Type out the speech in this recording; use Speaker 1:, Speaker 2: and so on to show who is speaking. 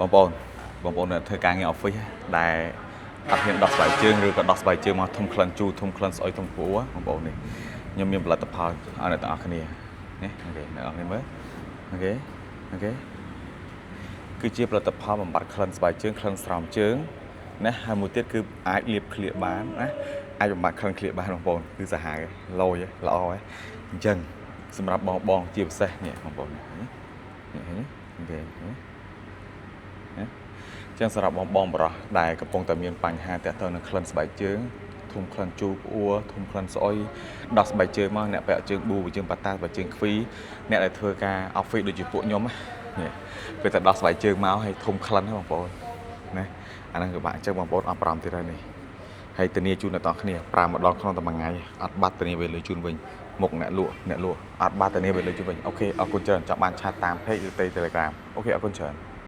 Speaker 1: បងប្អូនបងប្អូនដែលធ្វើការងារ office ដែលអត់ហ៊ានដោះស្បែកជើងឬក៏ដោះស្បែកជើងមកធំក្លិនជូរធំក្លិនស្អុយធំព្រួបងប្អូននេះខ្ញុំមានផលិតផលឲ្យអ្នកទាំងអស់គ្នានេះ OK អ្នកទាំងអស់គ្នាមើល OK OK គឺជាផលិតផលបំបត្តិក្លិនស្បែកជើងក្លិនស្រោមជើងណាហើយមួយទៀតគឺអាចលាបក្លៀកបានណាអាចបំបត្តិក្លិនក្លៀកបានបងប្អូនគឺសាហាវឡយល្អហ៎អញ្ចឹងសម្រាប់បងបងជាពិសេសនេះបងប្អូននេះនេះនេះ OK ណាចឹងសម្រាប់បងបងប្រុសដែលកំពុងតែមានបញ្ហាតាក់ទងនឹងក្លិនស្បែកជើងធំក្លិនជូរផ្អួរធំក្លិនស្អុយដោះស្បែកជើងមកអ្នកពាក់ជើងប៊ូជើងប៉ាតាស្បែកជើងខ្វីអ្នកដែលធ្វើការ office ដូចជាពួកខ្ញុំនេះពេលតែដោះស្បែកជើងមកហើយធំក្លិនហ្នឹងបងប្អូនណាអាហ្នឹងគឺបាក់អញ្ចឹងបងប្អូនអត់ប្រាំទៀតហើយនេះហើយធានាជូនអ្នកទាំងគ្នាប្រាំម្ដងក្នុងតែមួយថ្ងៃអត់បាត់ធានាវេលាជូនវិញមុខអ្នកលក់អ្នកលក់អត់បាត់ធានាវេលាជូនវិញ OK អរគុណច្រើនចង់បាន chat តាម page ឬ Telegram OK អរគុណច្រើន។